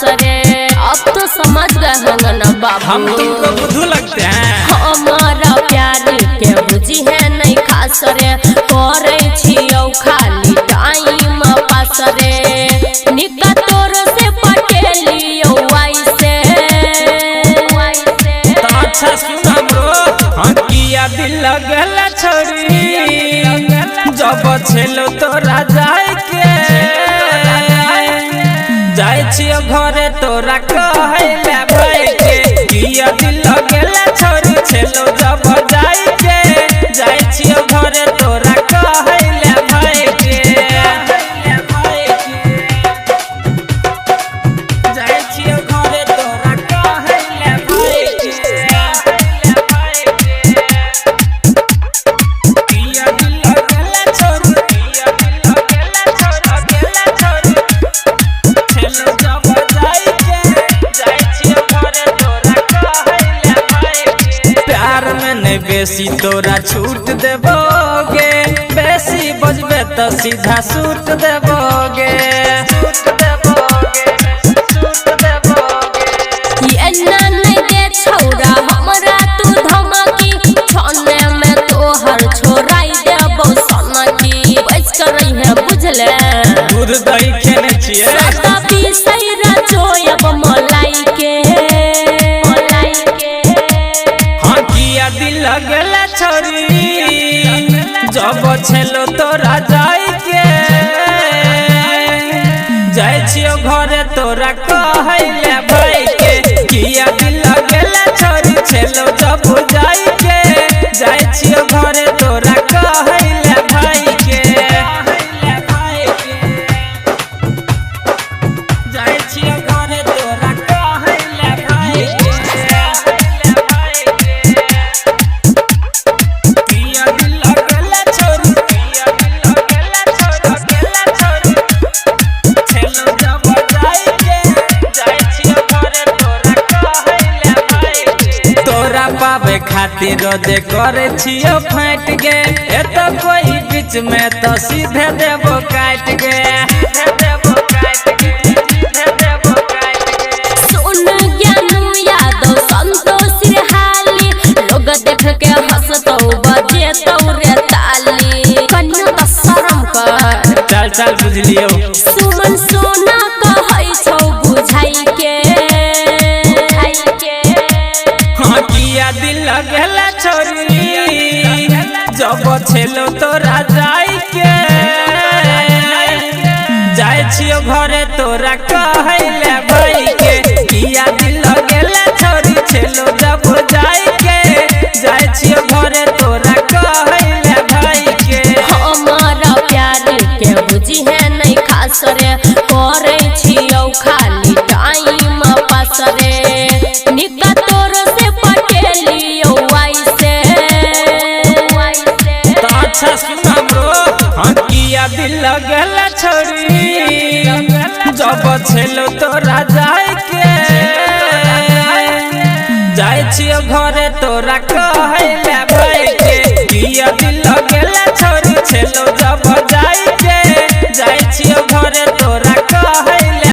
खास रे। अब तो समझ गए होंगे ना बाबू, हम तुमको बुद्धू लगते हैं। हमारा प्यार के बुझी है नहीं खास रे, करे छियौ खाली टाइम पास रे। निका तोर से पटेलियो ऐसे। अच्छा सुन हमरो, हाँ किया दिल लगल छोरी जब छेलो तोरा जाय के, जाय छियो घरे तोरा कहैले भाई के। किया दिल लगल छोरी छेलो जब जाय के, जाय छियो घरे तोरा कहैले भाई के। जाय छियो घरे तोरा कहैले भाई के। किया दिल लगल छोरी, किया दिल लगल छोरी, छोरी छेलो जब जाय के, जाय छियो घरे तोरा कहैले भाई के। प्यार में नहीं बेसी तोरा छूट देबोगे, बेसी बजबे तो सीधा सूट देबोगे, सूट देबोगे, सूट देबोगे। एना नहीं दे छौरा हमरा तू धमकी, छने में तोहर छोड़ाई देबौ सनकी। बच कर रही है बुझले, दूध दही खेने छियै। सदा पीसै चोयब मलाई के, मलाई के। हाँ किया दिल लगल छोरी जब छेलो तोरा जाय के, जाय छियो घरे तोरा कहैले भाई के। किया दिल लगल छोरी छेलो जब जाय के, जाय छियो घरे तोरा कहैले भाई के। जाय छियो घरे तोरा कहैले भाई के। किया दिल लगल छोरी, किया दिल लगल छोरी, छोरी छेलो जब जाय के, जाय छियो घरे तोरा कहैले भाई के। तोरा पावे खातिर रोजे करे छियो फाट गे, एत कोई बीच में तो सीधे देबो काट गे, सीधे देबो काट गे, सीधे देबो काट गे। सुन ज्ञानू यादव संतोष हाली, लोग देख के हंसतौ बजेतौ रे ताली। कनियो त शरम कर, चल चल बुझलियो। सुमन सोना कहै छौ बुझाई के, बुझाई के। हाँ किया दिल लगल छोरी जब छेलो तोरा जाय के, जाय छियो घरे तोरा कहैले भाई के। किया दिल लगल छोरी छेलो जब जाय के, जाय छियो घरे तोरा कहैले भाई के। हमारा प्यार के बुझी है नहीं खास रे, करे छियौ खाली टाइम पास रे। निका तोर से पटेलियो ऐसे। अच्छा सुन हमरो, हाँ किया दिल लगल छोरी जब छेलो तोरा जाय के, जाय छियो घरे तोरा कहैले भाई के। किया दिल लगल छोरी छेलो जब जाय के, जाय छियो